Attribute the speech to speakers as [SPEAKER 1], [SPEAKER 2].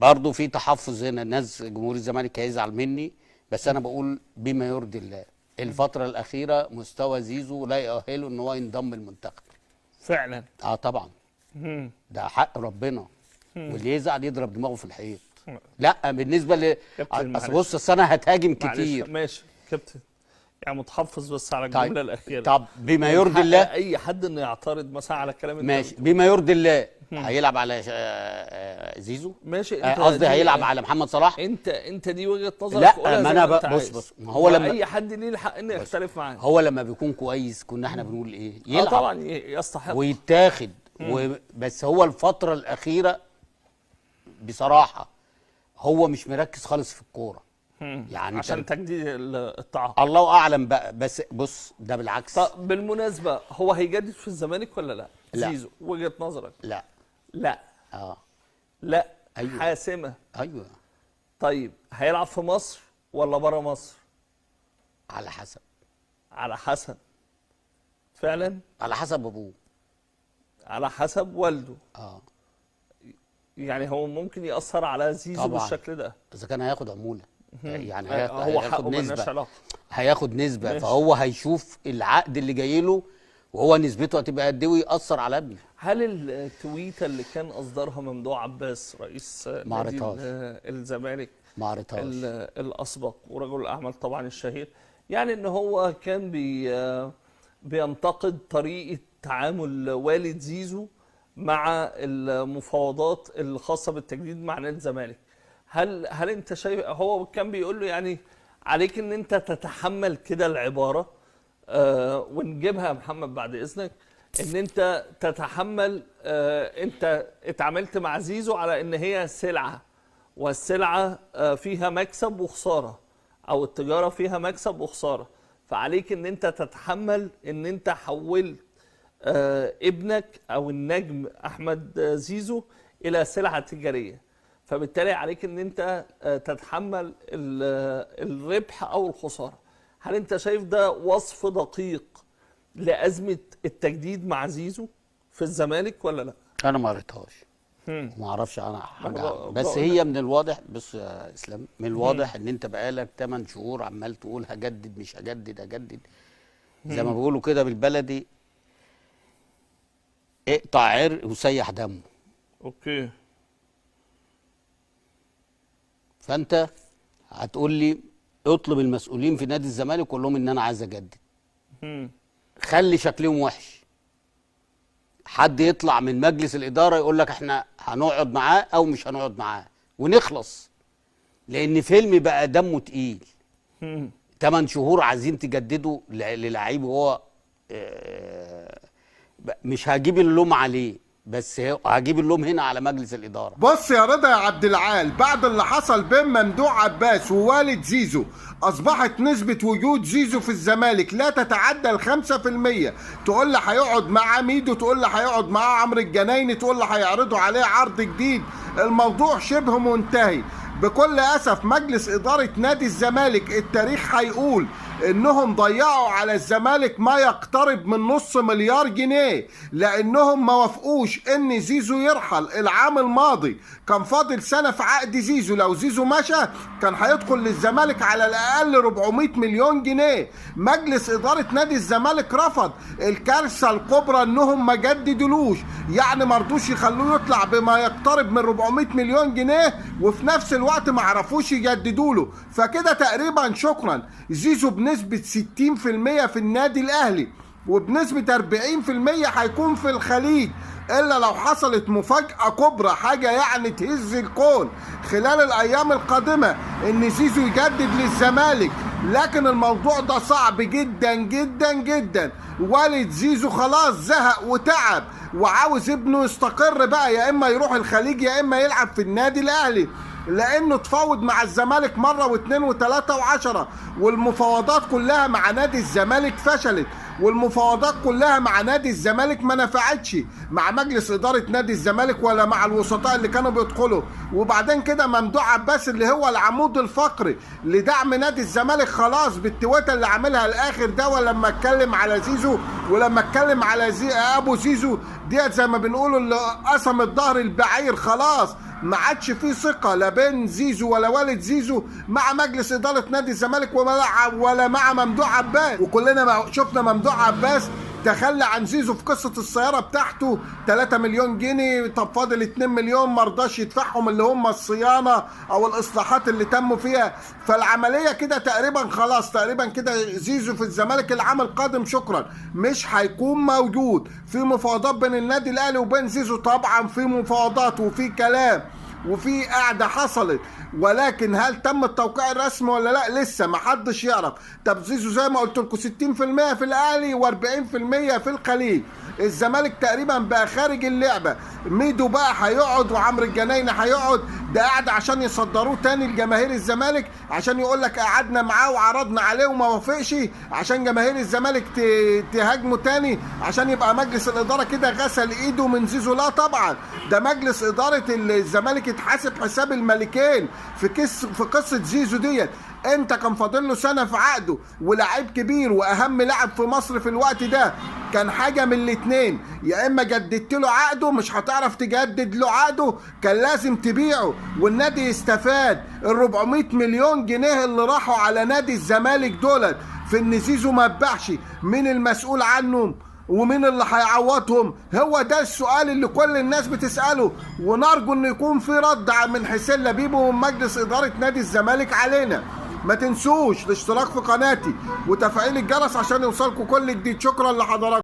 [SPEAKER 1] برضه في تحفظ هنا، الناس جمهور الزمالك هيزعل مني، بس انا بقول بما يرضي الله. الفترة الاخيرة مستوى زيزو لا يؤهله ان هو ينضم المنتخب.
[SPEAKER 2] فعلا.
[SPEAKER 1] اه طبعا. ده حق ربنا. واللي يزعل يضرب دماغه في الحيط. لا بالنسبة ل اصل بص، اصل انا هتهاجم كتير.
[SPEAKER 2] ماشي كابتن، يعني متحفظ بس على الجملة. طيب. الاخيرة.
[SPEAKER 1] طب بما يرضي الله،
[SPEAKER 2] اي حد انه يعترض مثلا على كلام.
[SPEAKER 1] ماشي، بما يرضي الله هيلعب على زيزو.
[SPEAKER 2] ماشي،
[SPEAKER 1] انت قصدي هيلعب على محمد صلاح.
[SPEAKER 2] انت دي وجهه نظرك.
[SPEAKER 1] لا ما انا بص ما هو لما
[SPEAKER 2] اي حد ليه الحق انه يختلف معاه.
[SPEAKER 1] هو لما بيكون كويس كنا احنا بنقول ايه؟ يلعب
[SPEAKER 2] طبعا، يستحق
[SPEAKER 1] ويتاخد. بس هو الفترة الاخيرة بصراحة هو مش مركز خالص في الكورة.
[SPEAKER 2] يعني عشان تجديد التعاقد
[SPEAKER 1] الله اعلم بقى. بس بص ده بالعكس.
[SPEAKER 2] طب بالمناسبة هو هيجدد في الزمالك ولا لا؟
[SPEAKER 1] لا.
[SPEAKER 2] زيزو وجهه نظرك؟
[SPEAKER 1] لا.
[SPEAKER 2] لا. لا. أيوة. حاسمة.
[SPEAKER 1] ايوه.
[SPEAKER 2] طيب هيلعب في مصر ولا بره مصر؟
[SPEAKER 1] على حسب.
[SPEAKER 2] على حسب. فعلا؟
[SPEAKER 1] على حسب ابوه.
[SPEAKER 2] على حسب والده.
[SPEAKER 1] يعني
[SPEAKER 2] هو ممكن يأثر على زيزو
[SPEAKER 1] طبعا
[SPEAKER 2] بالشكل ده
[SPEAKER 1] اذا كان هياخد عمولة. يعني
[SPEAKER 2] هو
[SPEAKER 1] هياخد نسبة، هياخد نسبة.
[SPEAKER 2] ماشي.
[SPEAKER 1] فهو هيشوف العقد اللي جاي له وهو نسبته هتبقى قد ايه ويأثر على ابنه.
[SPEAKER 2] هل التويته اللي كان اصدرها ممدوح عباس رئيس نادي الزمالك،
[SPEAKER 1] ما قريتهاش،
[SPEAKER 2] الاسبق ورجل الاعمال طبعا الشهير، يعني ان هو كان بينتقد طريقة تعامل والد زيزو مع المفاوضات الخاصة بالتجديد مع نادي الزمالك، هل انت شايف هو كان بيقول له يعني عليك ان انت تتحمل كده العبارة، ونجيبها يا محمد بعد اذنك، ان انت تتحمل، انت اتعاملت مع زيزو على ان هي سلعه، والسلعه فيها مكسب وخسارة، او التجارة فيها مكسب وخسارة، فعليك ان انت تتحمل ان انت حولت ابنك او النجم احمد زيزو الى سلعه تجارية، فبالتالي عليك ان انت تتحمل الربح او الخسارة. هل انت شايف ده وصف دقيق لازمه التجديد مع زيزو في الزمالك ولا لا؟
[SPEAKER 1] انا ما قريتهاش وما اعرفش انا حاجة، بس هي من الواضح. بص يا اسلام، من الواضح ان انت بقالك 8 شهور عمال تقول هجدد مش هجدد هجدد، زي ما بيقولوا كده بالبلدي اقطع عرق وسيح دمه.
[SPEAKER 2] okay.
[SPEAKER 1] فانت هتقول لي اطلب المسؤولين في نادي الزمالك قول لهم ان انا عايز اجدد. خلي شكلهم وحش. حد يطلع من مجلس الادارة يقول لك احنا هنقعد معاه او مش هنقعد معاه ونخلص، لان فيلم بقى دمه تقيل. 8 شهور عايزين تجددوا للعيب وهو مش هجيب اللوم عليه، بس هجيب اللوم هنا على مجلس الإدارة.
[SPEAKER 3] بص يا رضا يا عبد العال، بعد اللي حصل بين ممدوح عباس ووالد زيزو أصبحت نسبة وجود زيزو في الزمالك لا تتعدى 5%. تقول لي هيقعد مع ميدو، تقول لي هيقعد مع عمرو الجنايني، تقول لي هيعرضوا عليه عرض جديد. الموضوع شبه منتهي. بكل أسف مجلس إدارة نادي الزمالك التاريخ هيقول انهم ضيعوا على الزمالك ما يقترب من 500 مليار جنيه، لانهم ما وافقوش ان زيزو يرحل. العام الماضي كان فاضل سنة في عقد زيزو، لو زيزو مشى كان هيدخل للزمالك على الاقل 400 مليون جنيه. مجلس ادارة نادي الزمالك رفض. الكارثة الكبرى انهم ما جددولوش، يعني ما رضوش يخلوه يطلع بما يقترب من 400 مليون جنيه، وفي نفس الوقت ما عرفوش يجددوا له. فكده تقريبا شكرا زيزو بنسبة 60% في النادي الأهلي، وبنسبة 40% هيكون في الخليج، إلا لو حصلت مفاجأة كبرى، حاجة يعني تهز الكون خلال الأيام القادمة، إن زيزو يجدد للزمالك. لكن الموضوع ده صعب جدا جدا جدا. والد زيزو خلاص زهق وتعب وعاوز ابنه يستقر بقى، يا إما يروح الخليج يا إما يلعب في النادي الأهلي، لانه تفاوض مع الزمالك مرة واثنين وثلاثة وعشرة، والمفاوضات كلها مع نادي الزمالك فشلت، والمفاوضات كلها مع نادي الزمالك ما نفعتش مع مجلس ادارة نادي الزمالك ولا مع الوسطاء اللي كانوا بيدخلوا. وبعدين كده ممدوح عباس اللي هو العمود الفقري لدعم نادي الزمالك خلاص بالتويته اللي عاملها الاخر ده، ولما اتكلم على زيزو ولما اتكلم على ابو زيزو ديت زي ما بنقولوا اللي قسم الظهر البعير، خلاص ما عادش في ثقة لا بين زيزو ولا والد زيزو مع مجلس ادارة نادي الزمالك ولا مع ممدوح عباس. وكلنا شفنا ممدوح عباس تخلى عن زيزو في قصة السيارة بتاعته 3 مليون جنيه، طب فاضل 2 مليون ما رضاش يدفعهم اللي هم الصيانة او الاصلاحات اللي تموا فيها. فالعملية كده تقريبا خلاص، تقريبا كده زيزو في الزمالك العام القادم شكرا مش هيكون موجود. في مفاوضات بين النادي الاهلي وبين زيزو، طبعا في مفاوضات وفي كلام وفي قعدة حصلت، ولكن هل تم التوقيع الرسمي ولا لا لسه ما حدش يعرف. طب زيزو زي ما قلت لكم 60% في الاهلي و40% في الخليج. الزمالك تقريبا بقى خارج اللعبة، ميدو بقى هيقعد وعمرو الجنايني هيقعد، ده قاعد عشان يصدروه تاني لجماهير الزمالك، عشان يقول لك قعدنا معاه وعرضنا عليه وما وافقش، عشان جماهير الزمالك تهاجمه تاني، عشان يبقى مجلس الادارة كده غسل ايده من زيزو. لا طبعا، ده مجلس ادارة الزمالك اتحاسب حساب الملكين في قصة زيزو ديت. انت كان فاضل له سنة في عقده ولاعيب كبير واهم لاعب في مصر في الوقت ده، كان حاجة من الاثنين، يا اما جددت له عقده مش هتعرف تجدد له عقده، كان لازم تبيعه والنادي يستفاد ال 400 مليون جنيه اللي راحوا على نادي الزمالك دولت في ان زيزو ما اتباعش. مين المسؤول عنهم ومين اللي هيعوضهم؟ هو ده السؤال اللي كل الناس بتسأله، ونرجو ان يكون في رد من حسين لبيب ومن مجلس إدارة نادي الزمالك علينا. ما تنسوش الاشتراك في قناتي وتفعيل الجرس عشان يوصلكم كل جديد. شكرا لحضراتكم.